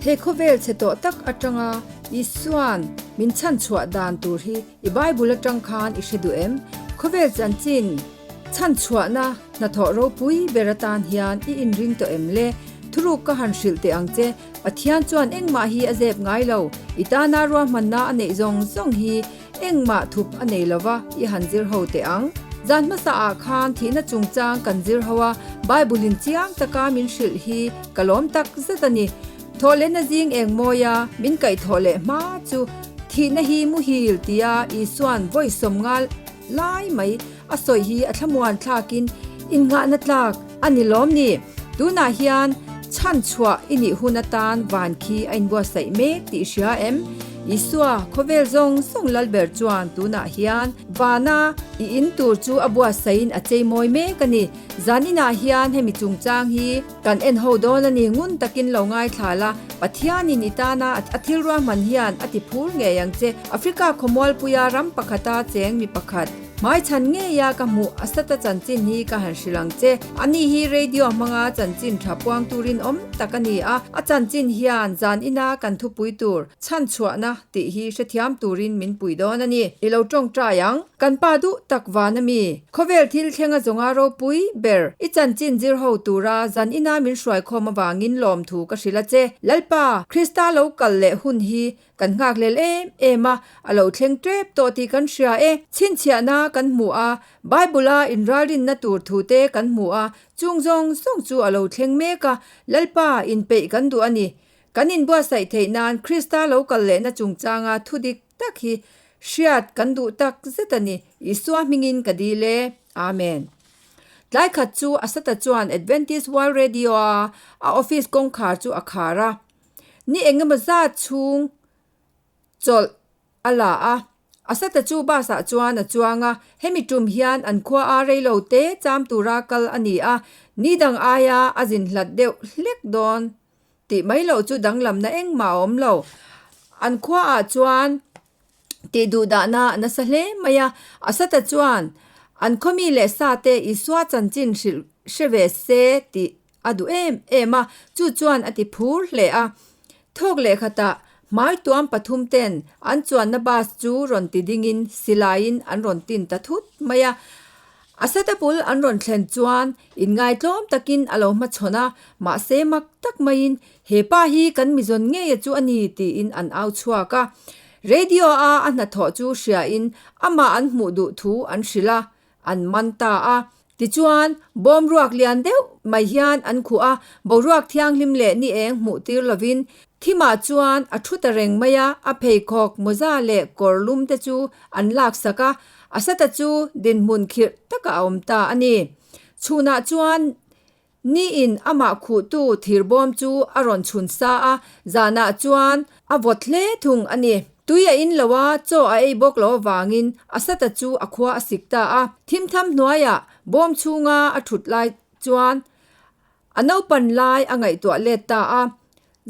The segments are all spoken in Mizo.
He khawvel chhe tawh tak atanga Isua'n min chhanchhuah dan tur hi i Bible atang khan i hre duh em? Khawvel chanchin chhanchhuahna hnathawh ropui ber atan hian i inring tawh em le? Thuruk ka han hrilh teh ang che, Pathian chuan engmah hi a zep ngai lo, i tana ruahmanna a neih zawng zawng hi Engmah thup a nei lova i han zir ho teh ang. Zan hmasa ah khan thihna chungchang kan zir ho a, Bible in chiang taka min hrilh hi ka lawm tak zet a ni. Thawhlehna zing eng mawi a, min kaih thawh leh hma chu thihna hi muhil tia Isua'n vawi sawm ngal lai mai a sawi hi a thlamuan thlakin innghahna tlak a ni lawm ni. Tunah hian chhan chhuah i nih hun atan van khi a inbuatsaih mek tih hria em? Isua, khawvel zawng zawng Lalber chuan tunah hian vana i in tur chu a buatsaihin a cheimawi mek a ni. Zan inah hian hemi chungchang hi kan en ho dawn a ni. Ngun takin lo ngaithla la, Pathianin i tana a thil ruahman hian a ti phur ngei ang che. Africa khawmualpuia ram pakhata cheng mi pakhat. Hmaichhan ngeia ka hmuh a sata chanchin hi ka han hrilh ang che. Ani hi radio hmanga chanchin tha puang turin awm tak a ni a, a chanchin hian zan ina kan thupui tur chhanchhuahna tih hi hrethiam turin min pui dawn a ni. I lo tawngtai ang. Kan pa duh tak van a mi. Khawvel thil thlenga zawnga ropui ber i chanchin zir ho tura zan ina min hruaikhawm avangin lawmthu ka hrilh a che. Lalpa, Krista lo kal leh hun hi Kan nghakhlel em em a, a lo thleng tep tawh tih kan hria e. Chhinchhiahna kan hmu a, Bible-a inralrinna tur thute kan hmu a, chung zawng zawng chu a lo thleng mek a, Lalpa inpeih kan duh a ni. Kan inbuatsaih theih nan Krista lo kal lehna chungchanga thu dik tak hi hriat kan duh tak zet a ni. Isua hmingin ka dil e. Amen. Tlai khat chu Asata chuan Adventist World Radio-a a office kawngkhar chu a khar a. Ni engemaw zat chhung chawlh a la a, Asata chu bus ah chuan a chuang a, hemi tum hian an khua a reilo te cham tura kal a ni a, ni dang aia a zin hlat deuh hlek dawn tih mai loh chu danglamna engmah a awm lo. An khua ah chuan tih duh dahna a nasa hle mai a, Asata chuan an khawmi leh sa te Isua chanchin hrilh hre ve se tih A duh em em a, chu chuan a ti phur hle a. Thawk leh khatah hmai tuam pathum ten an chuanna bus chu rawn ti dingin silaiin an rawn tin ta thut mai a. A seta bul an rawn thlen chuan inngaitlawm takin a lo hmachhawn a, mahse mak tak maiin he pa hi kan mizawn ngeia chu a ni tiin an au chhuak a. Radio a a hnathawh chu hriain amah an hmuh duh thu an hrilh a, an man ta a. Tichuan, bawm ruak lian deuh mai hian an khuh a, boruak thianghlim leh ni eng hmuh tir lovin thimah chuan a thu ta reng mai a, a pheikhawk, mawza leh kawr lum te chu an laksak a, Asata chu dinhmun khirh takah a awm ta a ni. Chhunah chuan Niin amah khuhtu thirbawm chu a rawn chhun sa a, zanah chuan a vawt hle thung a ni. Tui a in lo a, chaw a ei bawk lo avangin Asata chu a khua a sik ta a. Thimtham hnuaiah bawm chhunga a thut lai chuan a naupan lai a ngaihtuah let ta a.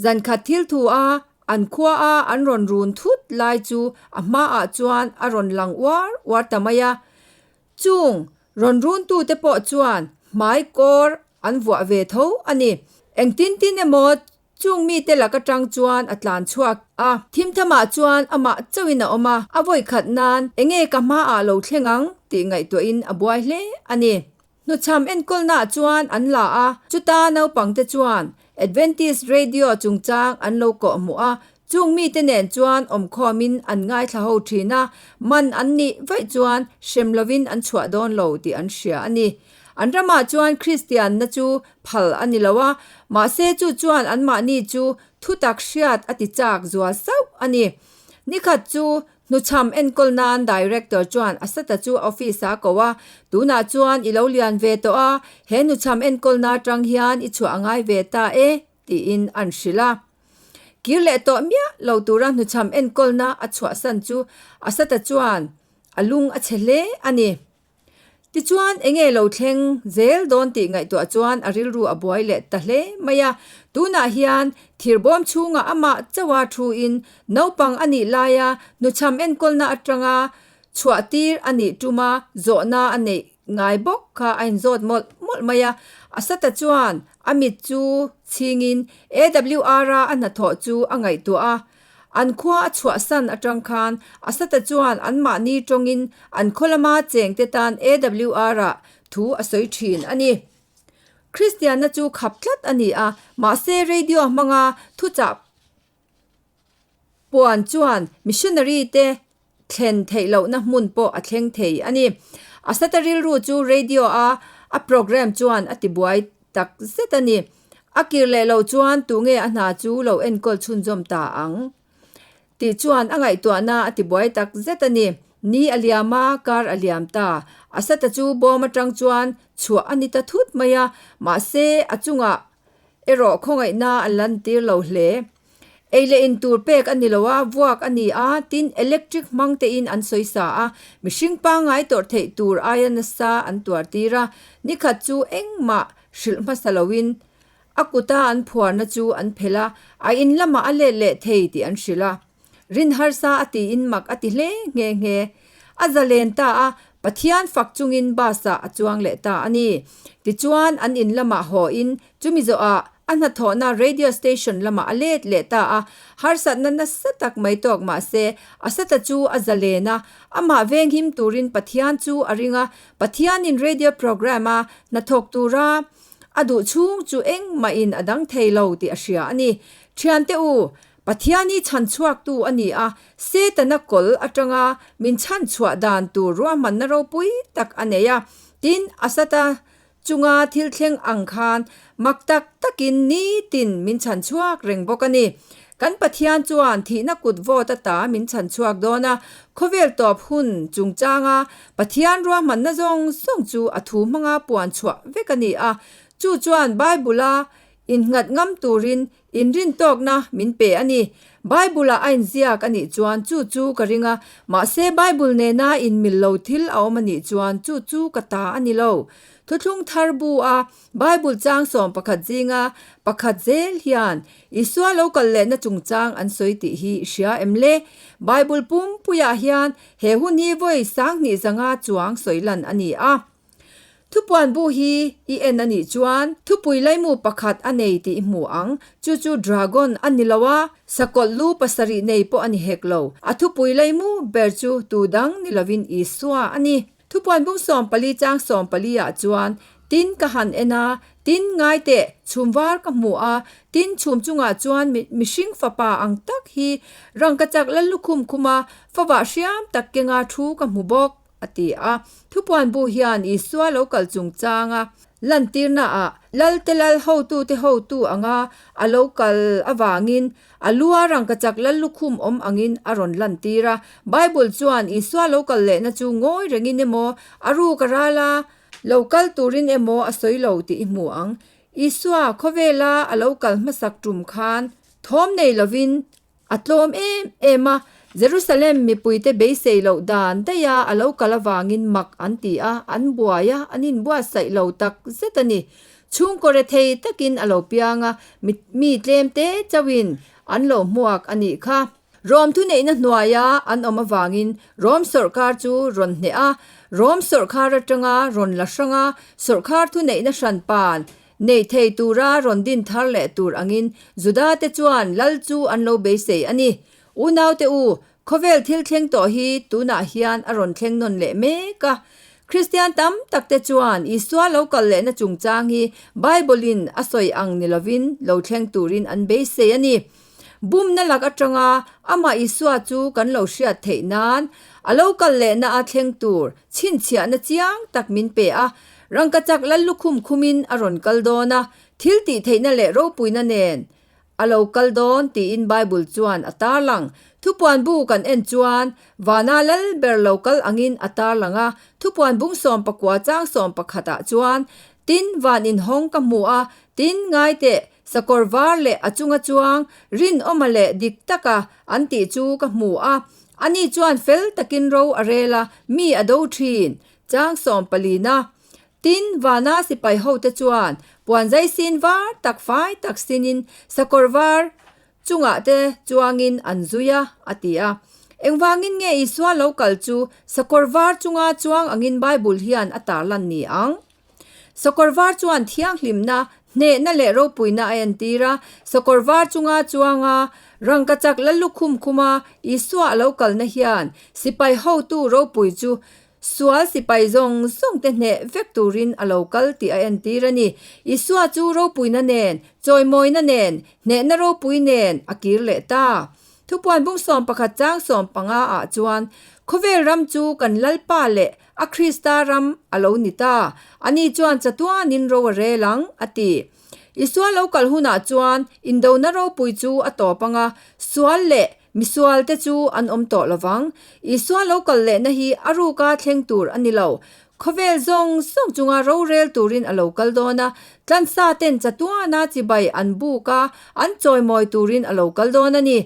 Zankhat thil thu a, an khua a an rawn run thut lai chu a hmaah chuan a rawn lang uar uar ta mai a. Chung rawn runtute pawh chuan hmai kawr an vuah ve tho a ni. Engtin tin emaw chung mite lak atang chuan a tlan chhuak a, thimthamah chuan amah chauhin a awm a, a vawi khat nan enge ka hmaah lo thleng ang tih ngaihtuahin a buai hle a ni. Hnuchham enkawlnaah chuan an la a, chuta naupangte chuan Adventist Radio chungchang an lo kawh hmuh a, chung mite nen chuan awmkhawmin an ngaithla ho thin a, man an nih vaih chuan hrem lovin an chhuah dawn lo tih an hria a ni. An ramah chuan Kristianna chu phal a ni lo a, mahse chu chuan anmahni chu thutak hriat a ti chak zual sauh a ni. Nikhat chu Hnuchham enkawl nan Director chuan Asata chu a office ah a ko a, Tunah chuan i lo lian ve tawh a, he hnuchham enkawlna atang hian i chhuah a ngai ve ta e, tiin an hrilh a. Kir leh tawh miah lo tura hnuchham enkawlna a chhuahsan chu Asata chuan a lung a chhe hle a ni. Tichuan, enge lo thleng zel dawn tih ngaihtuah chuan a rilru a buai leh ta hle mai a. Tunah hian thirbawm chhungah amah chauha thuin naupang a nih laia hnuchham enkawlna atanga chhuahtir a nih tuma zawhna a neih ngai bawk kha a inzawt mawlh mawlh mai a. Asata chuan a mit chu chhingin AWR-a a hnathawh chu a ngaihtuah a. An khua a chhuahsan atang khan Asata chuan anmahni tawngin an khaw lama chengte tan AWR-ah thu a sawi thin a ni. Kristianna chu khap tlat a ni a, mahse radio hmanga thuchah Puan chuan missionary te thlen theih lohna hmun pawh a thleng thei a ni. Asata rilru chu radio a a program chuan a tibuai tak zet a ni. A kir leh loh chuan tunge a hna chu lo enkawl chhunzawm ta ang tih chuan a ngaihtuahna a tibuai tak zet a ni. Ni a liam a, kar a liam ta. Asata chu bawm atang chuan chhuah a ni ta thut mai a, mahse a chungah erawh khawngaihna a lantir lo hle. Ei leh in tur pek a ni lo a, vuak a ni a, tin electric hmang tein an sawi sa a, mihring pangngai tawrh theih tur aia nasa an tuar tir a, nikhat chu engmah hrilh hmasa loin a kuta an phuarna chu an phelh a, a in lamah a let leh thei tih an hrilh a. Rin harsa a tiin mak a ti hle nghe nghe. A zalen ta a, Pathian fak chungin bus ah a chuang leh ta a ni. Tichuan an in lamah hawin chumi zawhah a hnathawhna radio station lamah a let leh ta a, harsatna nasa tak mai tawk mah se Asata chu a zalen a, amah venghim turin Pathian chu a ring a, Pathianin radio program a hnathawk tura a duh chhung chu engmahin a dang thei lo tih a hria a ni. Thiante u, Pathian hi chhanchhuaktu a ni a, Setana kawl atanga min chhanchhuah dan tur ruahmanna ropui tak a nei a. Tin, Asata chunga thil thleng ang khan mak tak takin nitin min chhanchhuak reng bawk a ni. Kan Pathian chuan thihna kut vawt ata min chhanchhuak dawn a, khawvel tawp hun chungchanga Pathian ruahmanna zawng zawng chu a thu hmanga puan chhuah vek a ni a. Chu chuan Bible-a innghat ngam turin Inrintawkna min pe a ni. Bible-ah a inziak a nih chuan chu chu ka ring a, mahse Bible nena inmil lo thil a awm a nih chuan chu chu ka ta a ni lo. Thuthlung thar bu a Bible chang 11 zinga pakhat zel hian Isua lo kal lehna chungchang an sawi tih hi i hria em le? Bible pumpuiah hian he hun hi vawi 2500 chuang sawi lan a ni a. Thupuan bu hi i en a nih chuan thupui laimu pakhat a nei tih i hmu ang, chu chu dragon a ni lo a, sakawlh lu pasarih nei pawh a ni hek lo. A thupui laimu ber chu tu dang ni lovin Isua a ni. Thupuan bung 14 chang 14 ah chuan, Tin ka han en a, tin ngai teh, chhum var ka hmu a, tin chhum chungah chuan mihring fapa ang tak hi rangkachak lallukhum khuma favah hriam tak kenga thu ka hmu bawk. a ti a. Thupuan bu hian Isua lo kal chungchanga lantirnaah Lalte Lal hotute hotu anga a lo kal avangin a lua rangkachak lal lukhum awm angin a rawn lantir a. Bible chuan Isua lo kal lehna chu ngawi rengin emaw, a ruk a ral a, lo kal turin emaw a sawi lo tih i hmu ang. Isua khawvela a lo kal hmasak tum khan thawm nei lovin A tlawm em em a, Jerusalem mipuite beisei loh dan daiha a lo kal avangin mak an ti a, an buai a, an inbuatsaih lo tak zet a ni. Chhungkaw rethei takin a lo piang a, mi tlem te chauhin an lo hmuak a nih kha. Rom thuneihna hnuaia an awm avangin Rom sawrhkar chu rawn hneh a, Rom sawrhkar atanga rawn la hrang a, sawrhkar thuneihna hranpan Neih thei tura rawn din thar leh tur angin Judate chuan lal chu an lo beisei a ni. Unaute u, khawvel thil thleng tawh hi tunah hian a rawn thleng nawn leh mek a. Kristian tam takte chuan Isua lo kal lehna chungchang hi Bible-in a sawi ang ni lovin lo thleng turin an beisei a ni. Bumna lak atanga amah Isua chu kan lo hriat theih nan a lo kal lehna a thleng tur chhinchhiahna chiang tak min pe a. Rangkachak lal lukhum khumin a rawn kal dawn a, thil tih theihna leh ropuina nen a lo kal dawn tiin Bible chuan a tarlang. Thupuan bu kan en chuan vana lal ber lo kal angin a tarlang a, thupuan bung 19 chang 11 ah chuan, Tin, van inhawng ka hmu a, tin, ngai teh, sakawr var leh a chunga chuang, rinawma leh dik taka an tih chu ka hmu a, ani chuan fel takin ro a rel a, mi a do thin. Chang 14-na, Tin, vana sipai hote chuan puan zai sin var tak fai tak sinin sakawr var chungah te chuangin an zui a, a ti a. Engvangin nge Isua lo kal chu sakawr var chunga chuang angin Bible hian a tarlan ni ang? Sakawr var chuan thianghlimna, hnehna leh ropuina a entir a. Sakawr var chunga chuanga rangkachak la lukhum khuma Isua a lo kalna hian sipai hotu ropui chu sual sipai zawng zawng te hneh vek turin a lo kal tih a entir a ni. Isua chu ropuina nen, chawimawina nen, hnehna ropui nen a kir leh ta. Thupuan bung 11 chang 15 ah chuan khawvel ram chu kan Lalpa leh a Krista ram a lo ni ta, ani chuan chatuanin ro a rel ang, a ti. Isua lo kal hunah chuan indona ropui chu a tawp ang a, sual leh misualte chu an awm tawh lo vang. Isua lo kal lehna hi a ruka thleng tur a ni lo. Khawvel zawng zawng chunga rorel turin a lo kal dawn a, tlansa ten chatuana chibai an buk a, an chawimawi turin a lo kal dawn a ni.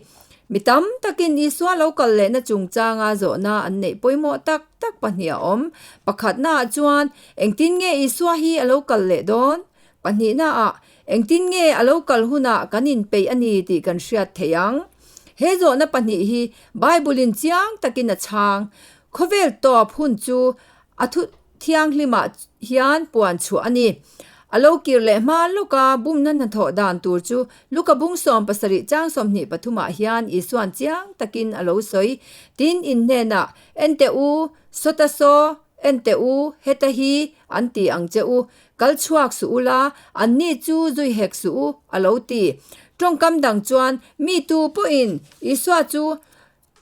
Mi tam takin Isua lo kal lehna chungchanga zawhna an neih pawimawh tak tak pahnih a awm. Pakhatnaah chuan, engtin nge Isua hi a lo kal leh dawn? Pahnihnaah, engtin nge a lo kal hunah kan inpeih a ni tih kan hriat theih ang? He zawhna pahnih hi Bible-in chiang takin a chhang. Khawvel tawp hun chu a thu thianghlimah hian puan chhuah a ni. A lo kir leh hma lawka bumna hnathawh dan tur chu Luka bung 17 chang 23 ah hian Isuan chiang takin a lo sawi. Tin, in hnenah, En teh u, sawta saw, en teh u, heta hi, an ti ang che u. Kal chhuak suh u la, anni chu zui hek suh u, a lo ti. Tawngkam dang chuan mi tu pawhin Isua chu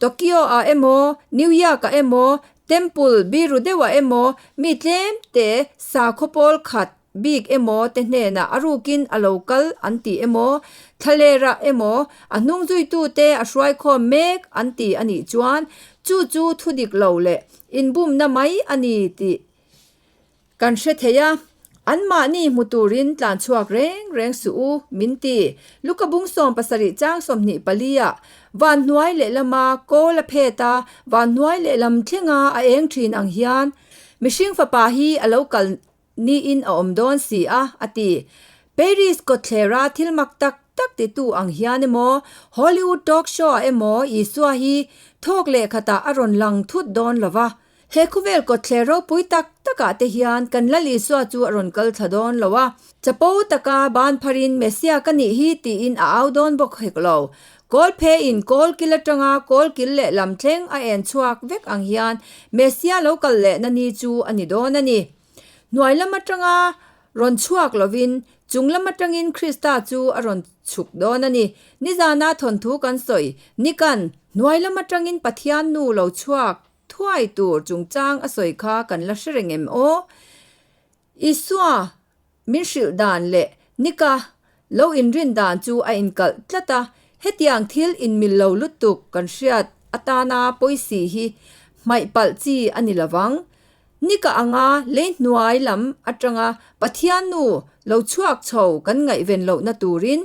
Tokyo-ah emaw, New York-ah emaw, Temple biru deuhah emaw, mi tlem te sakhaw pawl khat bik emaw te hnenah a rukin a lo kal an ti emaw, thlalerah emaw, a hnung zuitute a hruaikhawm mek an ti a nih chuan chu chu thudik lo leh inbumna mai a ni tih Kan hre thei a, anmahni hmu turin tlan chhuak reng reng suh u, min ti. Luka bung 70 chang 24 ah van hnuai lehlama kawl a phet a, van hnuai lehlam thlenga a eng thin ang hian mihring fapa hi a lo kal niin a awm dawn si a, a ti. Paris kawtthlera thil mak tak tak titu ang hian emaw, Hollywood talk show ah emaw Isua hi thawk leh khatah a rawn lang thut dawn lo va. He khawvel kawtthler ropui tak takah te hian kan Lal Isua chu a rawn kal thla dawn lo a, chapo taka ban pharin Messia ka nih hi tiin a au dawn bawk hek lo. Kawl pheiin kawl kil atanga kawl kil leh lam thleng a en chhuak vek ang hian Messia lo kal lehna ni chu a ni dawn a ni. Hnuai lam atanga rawn chhuak lovin chung lam atangin Krista chu a rawn chhuk dawn a ni. Nizana thawnthu kan sawi Nikan hnuai lam atangin Pathian nu lo chhuak Thuai tur chungchang a sawi kha kan la hre reng em aw? Isua min hrilh dan leh Nika lo inrin dan chu a inkalh tlat a, hetiang thil inmil lo lutuk kan hriat atana pawisi hi hmaih palh chi a ni lovang. Nika anga lei hnuai lam atanga Pathian nu lo chhuak chho kan ngaihven lohna turin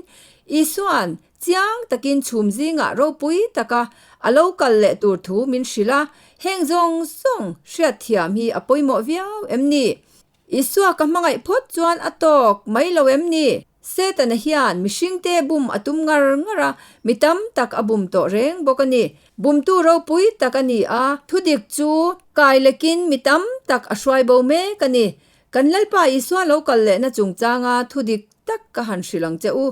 Isua'n Chiang takin chhum zingah ropui taka a lo kal leh tur thu min hrilh a, heng zawng zawng hriatthiam hi a pawimawh viau em ni? Isua ka hmangaih phawt chuan a tawk mai lo em ni? Setana hian mihringte bum a tum ngar ngar a, mi tam tak a bum tawh reng bawk a ni. Bumtu ropui tak a ni a, thudik chu kai lekin mi tam tak a hruai bo mek a ni. Kan Lalpa Isua lo kal lehna chungchanga thudik tak ka han hrilh ang che u.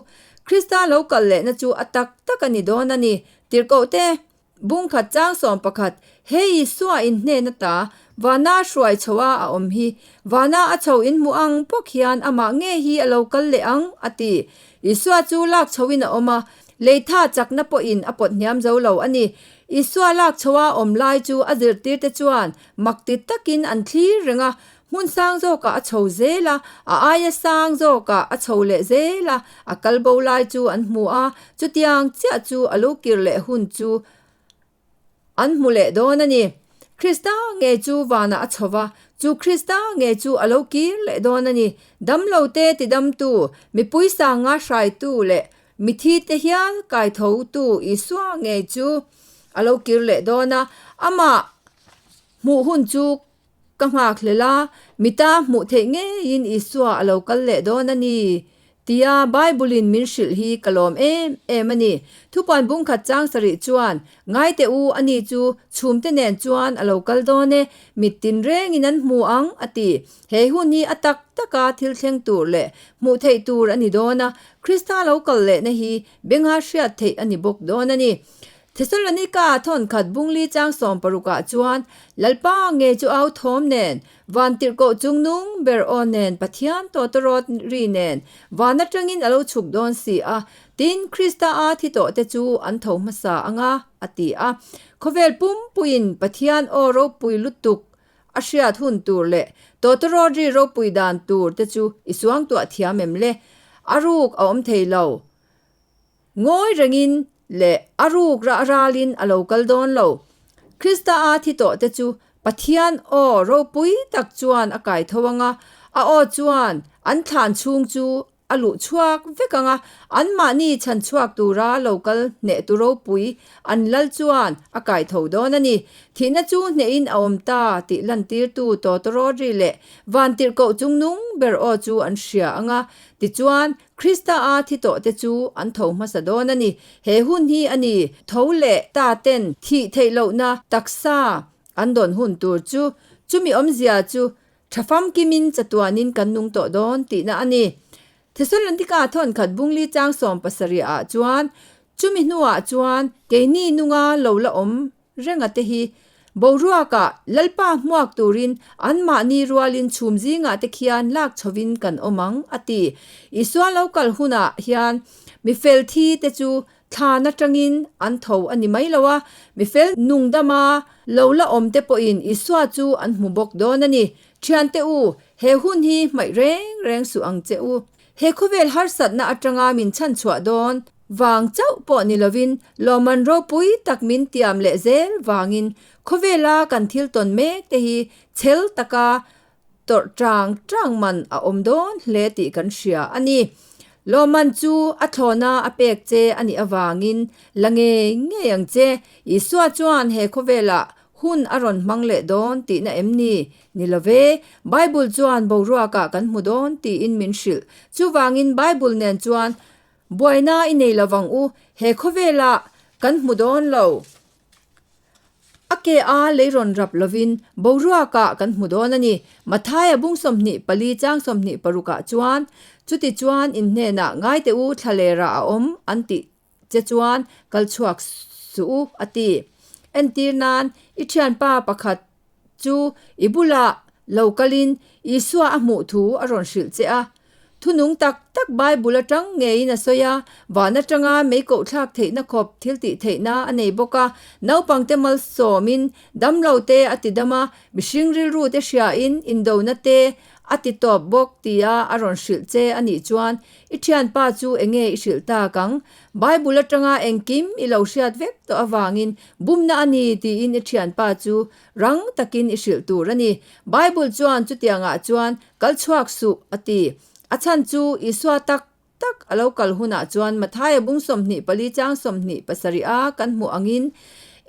Krista lo kal lehna chu a tak tak a ni dawn a ni. Tirhkohte, Bung khat chang 11, He Isua in hnen ata vana hruai chhoa a awm hi, vana a chho in hmuh ang bawk hian amah nge hi a lo kal leh ang, a ti. Isua chu lak chhoin a awm a, leitha chakna pawhin a pawt hniam zo lo a ni. Isua lak chhoa awm lai chu a zirtirte chuan mak ti takin an thlir reng a, Hmun sang zawkah a chho zel a, a aia sang zawkah a chho leh zel a, a kal bo lai chu an hmu a, chutiang chiah chu a lo kir leh hun chu an hmu leh dawn a ni. Krista ngei chu vanah a chho va, chu Krista ngei chu a lo kir leh dawn a ni. Damlote tidamtu, mipui sanga hraitu leh mithite hial kaithotu Isua ngei chu a lo kir leh dawn a, amah hmuh hun chu Ka nghak hlel a, mita hmuh theih ngeiin Isua a lo kal leh dawn a ni Tia Bible-in min hrilh hi ka lawm em em a ni. Thupuan bungkhat chang sarih chuan, Ngai teh u, ani chu chhumte nen chuan a lo kal dawn e, mit tinrengin an hmu ang, a ti. He hun hi a tak taka thil thleng tur leh hmuh theih tur a ni dawn a, Krista lo kal lehna hi benga hriat theih a ni bawk dawn a ni. Thesalonika thawnkhat bungli chang sawmparukah chuan, Lalpa nge chu au thawm nen, Van tirhkoh chungnung ber aw nen Pathian tawtawrawt ri nen van atangin a lo chhuk dawn si a, tin Krista a thi tawh te chu an tho hmasa anga, a ti a. Khawvel pumpuiin Pathian aw ropui lutuk a hriat hun tur leh tawtawrawt ri ropui dan tur te chu i suangtuah thiam em le? A ruk a awm thei lo. Ngawi rengin leh a ruk rah ralin a lo kal dawn lo. Krista a thi tawh te chu Pathian aw ropui tak chuan a kai tho ang a, a aw chuan an thlan chhung chu a luh chhuak vek ang a, anmahni chhan chhuak tura lo kal hneh tu ropui an lal chuan a kai tho dawn a ni. Thihna chu hnehin a awm ta tih lantirtu tawtawrawt ri leh vantirhkoh chungnung ber aw chu an hria ang a, tichuan Krista a thi tawh te chu an tho hmasa dawn a ni. He hun hi a ni, tho leh ta ten thih theih lohna taksa an dawn hun tur chu, chumi awmzia chu tha famkimin chatuanin kan nung tawh dawn tihna a ni. Thesalonika thawnkhat bungli chang 70 ah chuan, chumi hnuah chuan keini nunga lo la awm Renga te hi boruakah Lalpa hmuak turin anmahni rualin chhum zingah te khian lak chhovin kan awm ang, a ti. Isua lo kal hunah hian mi fel thi te chu thlan atangin an tho a ni mai lo a, mi fel nungdama lo la awm te pawhin Isua chu an hmu bawk dawn a ni. Thiante u, he hun hi hmaih reng reng suh ang che u. He khawvel harsatna atanga min chhanchhuah dawn vang chauh pawh ni lovin lawmman ropui tak min tiam leh zel vangin khawvela kan thil tawn mek te hi chhel taka tawrh tang tang man a awm dawn hle tih kan hria a ni. Lawmman chu a thlawna a pek che a nih avangin la ngei ngei ang che. Isua chuan he khawvelah hun a rawn hmang leh dawn tihna em ni? Ni lo ve, Bible chuan boruakah kan hmu dawn tiin min hrilh. Chuvangin Bible nen chuan buaina i nei lo vang u, he khawvelah kan hmu dawn lo. A ke a lei rawn rap lovin boruakah kan hmu dawn a ni. Mathaia bung 24 chang 26 ah chuan, Chutichuan in hnenah ngaite u thlalera a awm an tih che chuan kal chhuak suh u a ti. Entir nan i thianpa pakhat chu i bulah lo kalin Isua a hmuh thu a rawn hrilh che a. Thunung tak tak Bible atang ngeiin a sawi a, van atanga mei koh thlak theihna khawp thil tih theihna a nei bawk a. Naupangte malsawmin damlo te a ti dam a, mihring rilru te hriain indona te a ti tawp bawk tia a rawn hrilh che a nih chuan I thianpa chu enge i hrilh tak ang? Bible atanga engkim i lo hriat vek tawh avangin bumna a ni tiin i thianpa chu rang takin i hrilh tur a ni. Bible chuan chutiangah chuan kal chhuak suh a ti. A chhan chu Isua tak tak a lo kal hunah chuan Mathaia bung 24 chang 27 a kan hmuh angin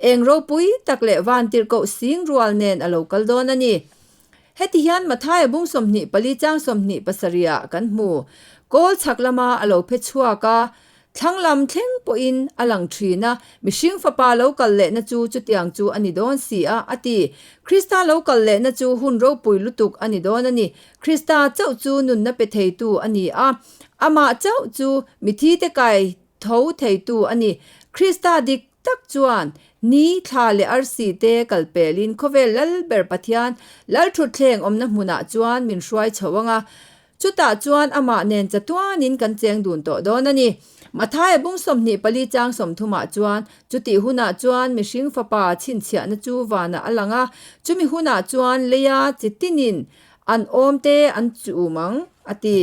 eng ropui tak leh vantirhkoh sing rual nen a lo kal dawn a ni. Heti hian Mathaia bung 24 chang 27 ah kan hmu. Kawl chhak lama a lo phe chhuak a, thlang lam thleng pawhin a lang thin a, mihring fapa lo kal lehna chu chutiang chu a ni dawn si a, a ti. Krista lo kal lehna chu hun ropui lutuk a ni dawn a ni. Krista chauh chu nunna pe theitu a ni a, amah chauh chu mithite kai tho theitu a ni. Krista dik tak chuan ni, thla leh arsi te kal pelin khawvel lal ber Pathian Lalthutthleng awmna hmunah chuan min hruai chho ang a, chutah chuan amah nen chatuanin kan cheng dun tawh dawn a ni. Mathaia bung 24 chang 30 ah chuan, Chutih hunah chuan mihring fapa chhinchhiahna chu vanah a lang a, chumi hunah chuan leia chi tinin an awm te an chum ang, a ti.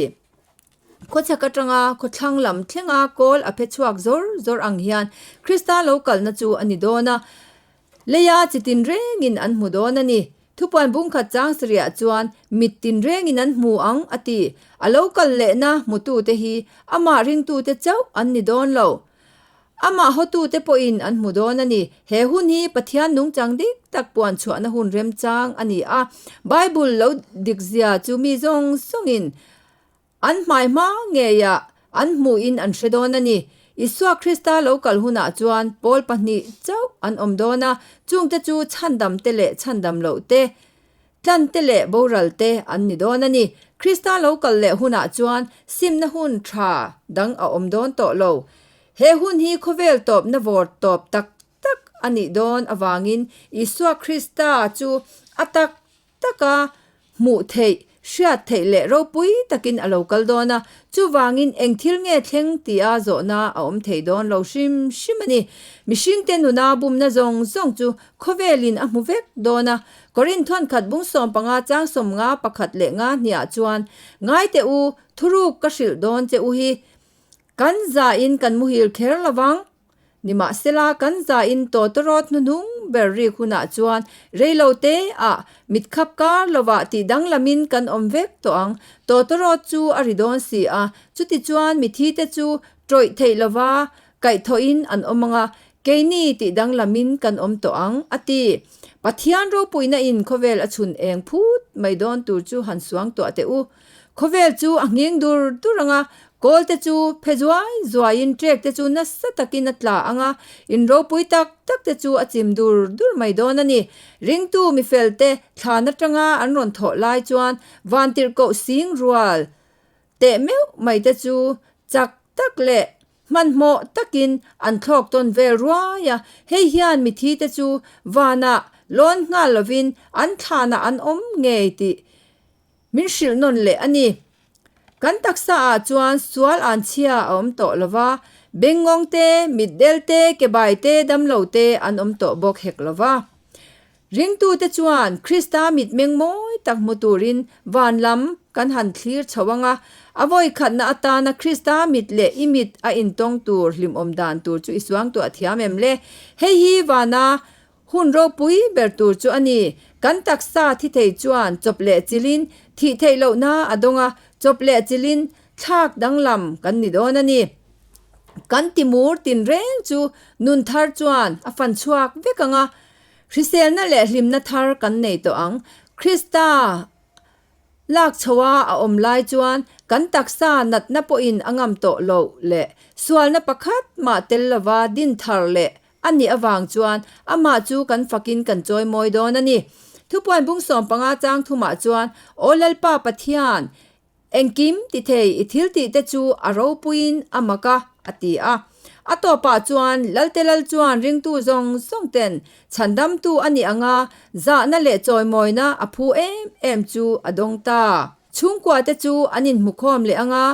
Khawchhak atanga khawthlang lam thlenga kawl a phe chhuak zawr zawr ang hian Krista lo kalna chu a ni dawn a, leia chi tinrengin an hmu dawn a ni. Thupuan bungkhat chang sarihah chuan mit tinrengin an hmu ang a ti. A lo kal lehna hmutute hi amah ringtute chauh an ni dawn lo. Amah hawtute pawhin an hmu dawn a ni. He hun hi Pathian nungchang dik tak puan chhuahna hun remchang a ni a. Bible lo dikzia chu mi zawng zawngin. An hmai hma ngeiah an hmuhin an hre dawn a ni. Isua Krista lo kal hunah chuan pawl pahnih chauh an awm dawn a, chungte chu chhandam te leh chhandam loh te, tlan te leh boral te an ni dawn a ni. Krista lo kal leh hunah chuan simna hun tha dang a awm dawn tawh lo. He hun hi khawvel tawpna vawr tawp tak tak a nih dawn avangin Isua Krista chu a tak taka hmuh theih, hriat theih leh ropui takin a lo kal dawn a, chuvangin eng thil nge thleng tia zawhna a awm thei dawn lo hrim hrim a ni. Mihringte nuna bumna zawng zawng chu khawvelin a hmu vek dawn a. Korinth thawnkhat bung 15 chang 50 pakhat leh nga hniah chuan, Ngai teh u, thuruk ka hrilh dawn che u hi, kan zain kan muhil kher lo vang. Nimahsela, kan zain tawtawrawt hnuhnung ber rik hunah chuan reilo te ah mitkhap kar lovah tih danglamin kan awm vek tawh ang. Tawtawrawt chu a ri dawn si a, chutichuan mithi te chu tawih theih lova kaihthawhin an awm ang a, keini tih danglamin kan awm tawh ang, a ti. Pathian ropuina in khawvel a chhun eng phut mai dawn tur chu han suang tuah teh u. Khawvel chu a nghing dur dur ang a, kawl te chu phe zuai zuaiin trek te chu nasa takin a tla ang a, in ropui tak tak te chu a chim dur dur mai dawn a ni. Ringtu mifel te thlan atanga an rawn thawh lai chuan vantirhkoh sing rual teh meuh mai te chu chak tak leh hmanhmawh takin an thlawk tawn vel ruai a, hei hian mithi te chu vanah lawn nghal lovin an thlanah an awm ngei tih Min hrilh nawn leh a ni. Kan taksa ah chuan sual an chhia a awm tawh lo va, bengngawng te, mitdel te, kebai te, damlo te an awm tawh bawk hek lo va. Ringtute chuan Krista mitmeng mawi tak hmu turin van lam kan han thlir chho ang a, a vawi khatna atana Krista mit leh i mit a intawng tur hlimawm dan tur chu i suangtuah thiam em le? Hei hi vana Hun ropui ber tur chu a ni. Kan taksa thi thei chuan chawp leh chilin thih theih lohna a dawng a, chawp leh chilin thlak danglam kan ni dawn a ni. Kan timur tinreng chu nun thar chuan a fan chhuak vek ang a, hriselna leh hlimna thar kan nei tawh ang. Krista Lak chhoa a awm lai chuan kan taksa natna pawhin a ngam tawh loh leh sualna pakhat mah tel lova din thar leh a nih avang chuan amah chu kan fakin kan chawimawi dawn a ni. Thupuan bung 15 chang thumah chuan, Aw Lalpa Pathian, engkim ti thei i thil tih te chu a ropuiin a mak a, a ti a. A tawpah chuan Lalte Lal chuan ringtu zawng zawng ten Chhandamtu a nih anga zahna leh chawimawina a phu em em chu a dawng ta. Chhungkuate chu an inhmukhawm leh anga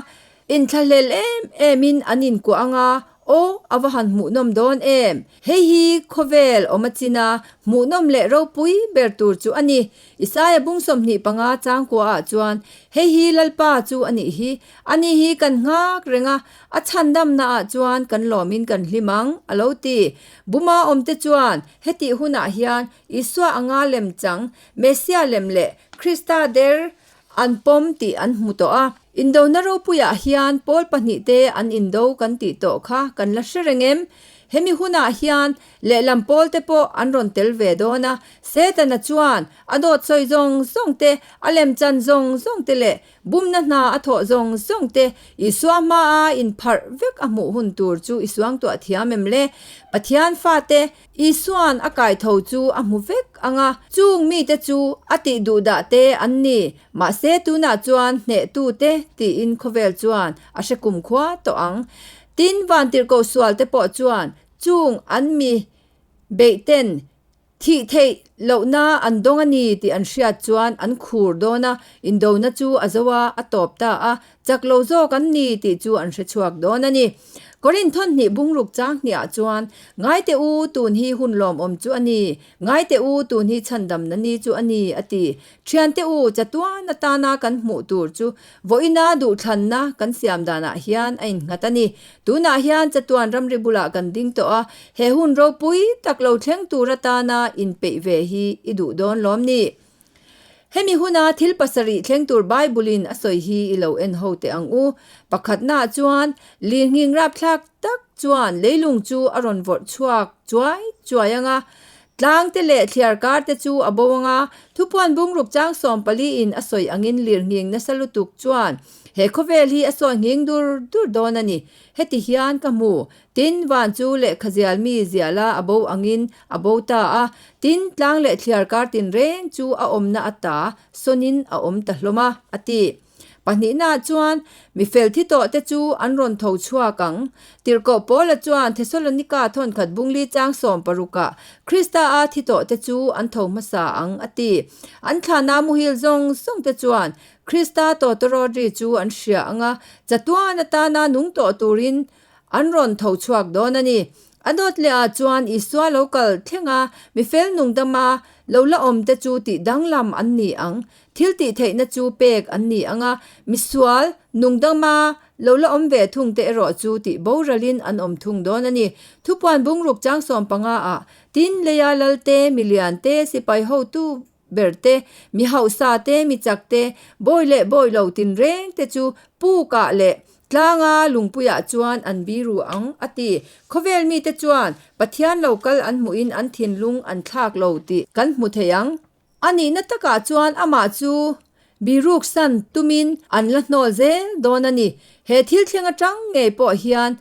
inthlahlel em emin an inkuah anga, Aw, a va han hmuhnawm dawn em! Hei hi khawvel awm a chin a, hmuhnawm leh ropui ber tur chu a ni. Isaia bung 25 changkuaah chuan, Hei hi Lalpa chu a nih hi, ani hi kan nghak reng a, a chhandamnaah chuan kan lawmin kan hlim ang, a lo ti. Buma awmte chuan hetih hunah hian Isua anga lem chang, Messia lem leh Krista der an pawm tih an hmu tawh a. Indona ropuiah hian pawl pahnihte an indo kan tih tawh kha kan la hre reng em? Hemi hunah hian lehlam pawlte pawh an rawn tel ve dawn a, Setana chuan a dawt sawi zawng zawng te, a lemchan zawng zawng te leh Bumna hna a thawh zawng zawng te Isua hmaa inpharh vek a hmuh hun tur chu i suangtuah thiam em le? Pathian fate Isua'n a kaitho chu a hmu vek ang a, chung mite chu a tih duhdah te an ni. Mahse tunah chuan hnehtu te tiin khawvel chuan a hre kumkhua tawh ang. Tin, vantirhkoh sual te pawh chuan chung an mi beih ten Thih theih lohna an dawng a ni tih an hriat chuan an khur dawn a, indona chu a zo a, a tawp ta a, chak lo zawk an ni tih chu an hre chhuak dawn a ni. Korinth thawnhnih bungruk chang hniah chuan, Ngai teh u, tun hi hun lawmawm chu a ni, ngai teh u, tun hi chhandamna ni chu a ni, a ti. Thiante u, chatuan atana kan hmuh tur chu vawiina duhthlanna kan siam danah hian a innghat a ni. Tunah hian chatuan ramri bulah kan ding tawh a, he hun ropui tak lo thleng tur atana inpeih ve hi i duh dawn lawm ni? Hemi huna thil pasarih thleng tur Bible-in a sawi hi i lo en ho teh ang u. Pakhatnaah chuan, lirnghing rapthlak tak chuan leilung chu a rawn vawrh chhuak chuai chuai ang a. Tlangte leh thliarkarte chu a bo anga, thupuan bungruk chang 14 in a sawi angin lirnghing nasa lutuk chuan he khawvel hi a sawi nghing dur dur dawn a ni. Heti hian ka hmu, tin van chu lehkha zial mi ziala a bo angin a bo ta a, tin tlang leh thliarkar tinreng chu a awmna ata sawnin a awm ta hlawm a, a ti. Pahnihnaah chuan mi fel thi tawh te chu an rawn tho chhuak ang. Tirhkoh Paula chuan Thesalonika thawnkhat bungli chang 16ah Krista a thi tawh te chu an tho hmasa ang a ti. An thlana muhil zawng zawng te chuan Krista tawtawrawt ri chu an hria ang a, chatuan atana nung tawh turin an rawn tho chhuak dawn a ni. A dawt leh ah chuan Isua lo kal thleng a, mi fel nungdama lo la awm te chu tih danglam an ni ang. Thil tih theihna chu pek an ni ang a, misual, nungdama lo la awm ve thung te erawh chu tih boralin an awm thung dawn a ni. Thupuan bungruk chang 15 ah, Tin, leia lal te, milian te, sipai hotu ber te, mi hausa te, mi chak te, bawi leh bawi lo tinreng te chu pukah leh tlanga lungpuiah chuan an biru ang, a ti. Khawvel mite chuan Pathian lo kal an hmuhin an thinlung an thlak lo tih kan hmu thei ang. A nihna takah chuan amah chu biruk san tumin an la hnawl zel dawn a ni. He thil thleng atang ngei pawh hian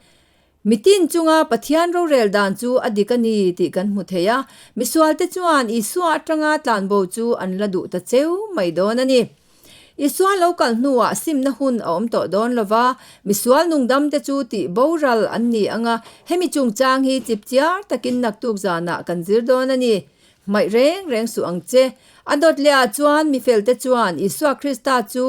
mitin chunga Pathian rorel dan chu a dik a ni tih kan hmu thei a. Misualte chuan Isua atanga tlanbo chu an la duh ta cheu mai dawn a ni. Isua lo kal hnuah simna hun a awm tawh dawn lo va, misual nungdamte chu tih boral an ni ang a, hemi chungchang hi chipchiar takin naktuk zanah kan zir dawn a ni. Hmaih reng reng suh ang che. A dawt leh ah chuan mi felte chuan Isua Krista chu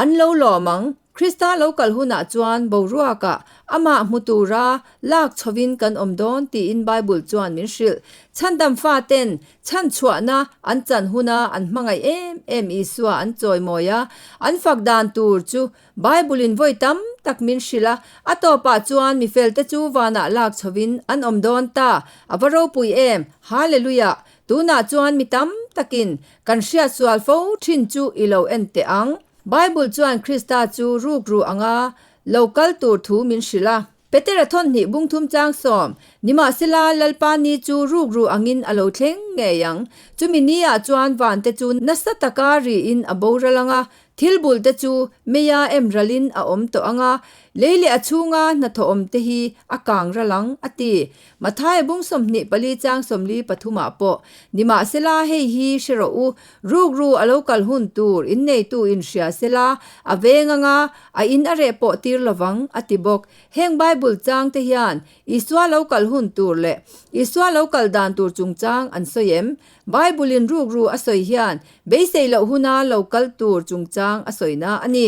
an lo lawm ang. Krista lo kal hunah chuan boruakah amah hmu tura lak chhovin kan awm dawn tiin Bible chuan min hrilh. Chhandam faten chhanchhuahna an chan huna an hmangaih em em Isua an chawimawi a, an fak dan tur chu Bible-in vawi tam tak min hrilh a, a tawpah chuan mi felte chu vanah lak chhovin an awm dawn ta. A va ropui em! Hallelujah! Tunah chuan mi tam takin kan hriat sual fo thin chu i lo en teh ang. Bible chuan Krista chu rukru anga lo kal tur thu min hrilh a. Petera thawnhnih bungthum chang 10, Nimahsela, Lalpa ni chu rukru angin a lo thleng ngei ang. Chumi niah chuan vante chu nasa taka riin a boral ang a, thil bulte chu meia em ralin a awm tawh ang a, lei leh a chhunga hnathawh awmte hi a kang ral ang, a ti. Mathaia bung 24 chang 43 ah pawh, Nimahsela, hei hi hre rawh u, rukru a lo kal hun tur inneitu inhria sela, a veng ang a, a in a reh pawh tir lovang, a ti bawk. Heng Bible chang te hian Isua lo kal hun tur leh Isua lo kal dan tur chungchang an sawi em? Bible in rukru a sawi hian beisei loh huna lo kal tur chungchang a sawina a ni.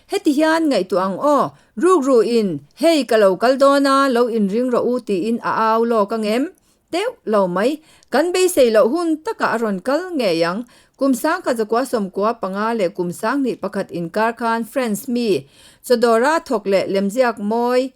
Heti hian ngaihtuah ang aw, rukru in hei ka lo kal dawn a, lo inring rawh u tiin a au lawk ang em? Deuh lo mai. Kan beisei loh hun takah a rawn kal ngei ang. Kum 1995 leh kum 2001 inkar khan France mi, chawdawra thawk leh lemziak mawi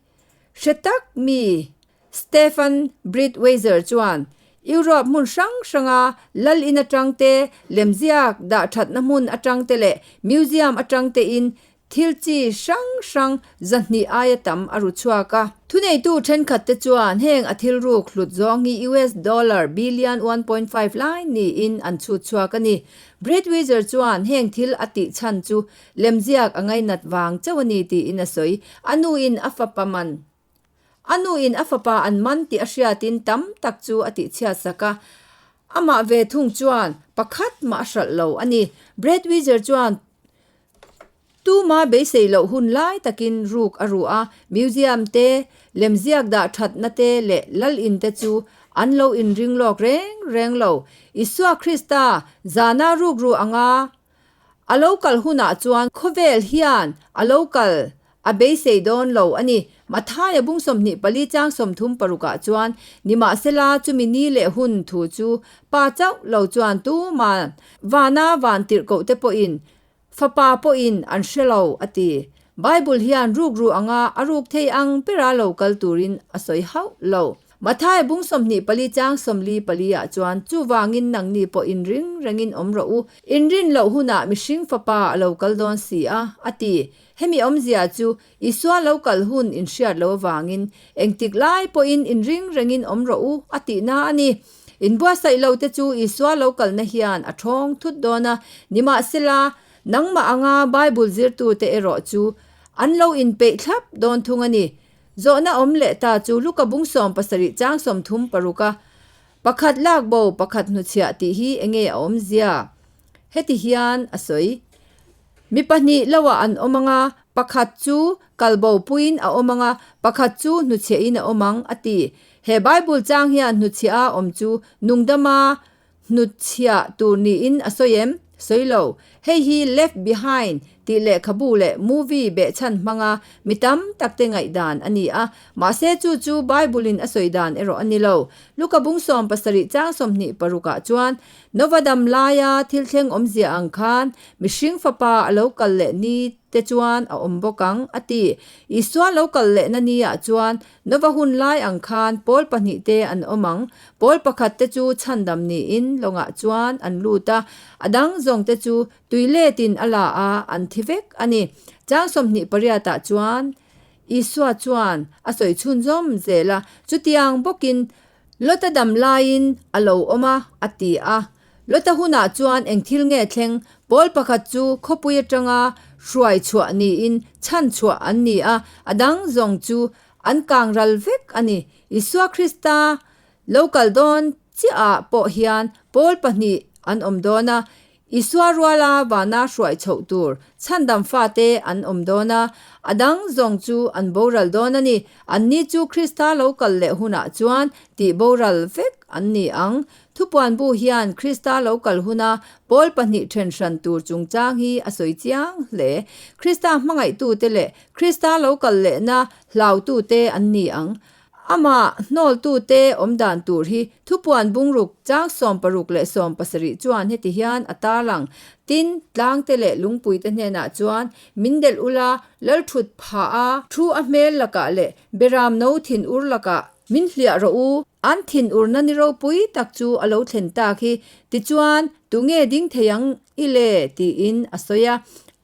hre tak mi Stefan Breitweiser chuan Europe hmun hrang hranga lal in atang te, lemziak dah thatna hmun atang te leh museum atang tein Thil chi hrang hrang 200 aia tam a ru chhuak a. Thuneitu thenkhatte chuan heng a thil ruk hlut zawng hi US dollar billion 1.5 lai niin an chhut chhuak a ni. Breitwieser chuan heng thil a tih chhan chu lemziak a ngainat vang chauh a ni tiin a sawi. A nuin a fapa man A nuin a fapa an man tih a hriatin tam tak chu a tihchhiat sak a. Amah ve thung chuan pakhat mah a hralh lo a ni. Breitwieser chuan Tuma beisei loh hun lai takin ruk a ruh a, museum te, lemziak dah thatna te leh lal in te chu an lo inring lawk reng reng lo. Isua Krista zana ruk ruh anga a lo kal hunah chuan khawvel hian a lo kal a beisei dawn lo a ni. Mathaia bung 24 chang 36 ah chuan, Nimahsela chumi ni leh hun thu chu Pa chauh lo chuan tuman vana van tirhkoh te pawhin Fapa pawhin an hre lo, a ti. Bible hian rukru anga a ruk thei ang bera lo kal turin a sawi hauh lo. Mathaia bung 24 chang 44 ah chuan chuvangin nangni pawh inring rengin awm rawh u, inrin loh hunah mihring fapa a lo kal dawn si a, a ti. Hemi awmzia chu Isua lo kal hun inhriat loh avangin engtik lai pawhin inring rengin awm rawh u, a tihna a ni. Inbuatsaih lo te chu Isua lo kalna hian a ṭhawng thut dawn a, nimahsela, nangmah anga Bible zirtute erawh chu an lo inpeih thlap dawn thung a ni. Zawhna awm leh ta chu Luka bung 70 chang 36 a pakhat lak bo pakhat hnuchhiah tih hi enge a awmzia? Heti hian a sawi. Mi pahnih loah an awm ang a, pakhat chu kalbo puiin a awm ang a, pakhat chu hnuchhiahin a awm ang, a ti. He Bible chang hian hnuchhiah a awm chu nungdama hnutchhiah tur niin a sawi em? Sawi lo. Hei hi Left Behind tih lehkhabu leh movie behchhan hmanga mi tam takte ngaihdan a ni a, mahse chu chu Bible-in a sawi dan erawh a ni lo. Luka bung 70 chang 26 ah chuan Nova dam laia thil thleng awmzia ang khan mihring fapa a lo kal leh ni te chuan a awm bawk ang, a ti. Isua lo kal lehna ni ah chuan Nova hun lai ang khan pawl pahnih te an awm ang. Pawl pakhat te chu chhandam niin lawngah chuan an lut a, a dang zawng te chu tui letin a la a, an thi vek a ni. Chang 28 ah chuan Isua chuan a sawi chhunzawm zel a, chutiang bawkin Lota dam laiin a lo awm a, a ti a. Lota hunah chuan eng thil nge thleng? Pawl pakhat chu khawpui atanga hruai chhuah niin chhan chhuah an ni a, a dang zawng chu an kang ral vek a ni. Isua Krista lo kal dawn chiahah pawh hian pawl pahnih an awm dawn a, Isua ruala vana hruai chhoh tur chhandam fate an awm dawn a, a dang zawng chu an boral dawn a ni. Anni chu Krista lo kal leh hunah chuan tih boral vek an ni ang. Thupuan bu hian Krista lo kal huna pawl pahnih then hran tur chungchang hi a sawi chiang hle. Krista hmangaihtute leh Krista lo kal lehna hlautute an ni ang. Amah hnawltute awm dan tur hi thupuan bungruk chang 60 leh 70 chuan heti hian a tarlang, Tin, tlangte leh lungpuite hnenah chuan min delh ula, lalthut phah a, thu a hmel lakah leh beram no thinur lakah min hliah rawh u, an thinurna ni ropui tak chu a lo thlen tak hi, tichuan, tunge ding thei ang i le? tiin a sawi a.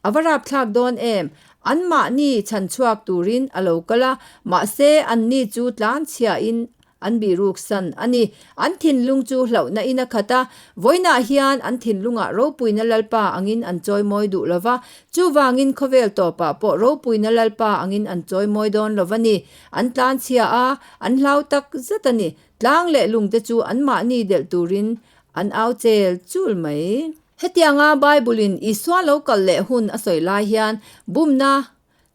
A va rapthlak dawn em? Anmahni chhan chhuak turin a lo kal a, mahse anni chu tlanchhiahin an bihruksan a ni. An thinlung chu hlauhna in a khat a, vawiinah hian an thinlungah ropuina Lalpa angin an chawimawi duh lo va, chuvangin khawvel tawpah pawh ropuina Lalpa angin an chawimawi dawn lo va ni. An tlanchhia a, an hlau tak zet a ni. Tlang leh lungte chu anmahni delh turin an au chel chul mai. Hetianga Bible-in Isua lo kal leh hun a sawi lai hian bumna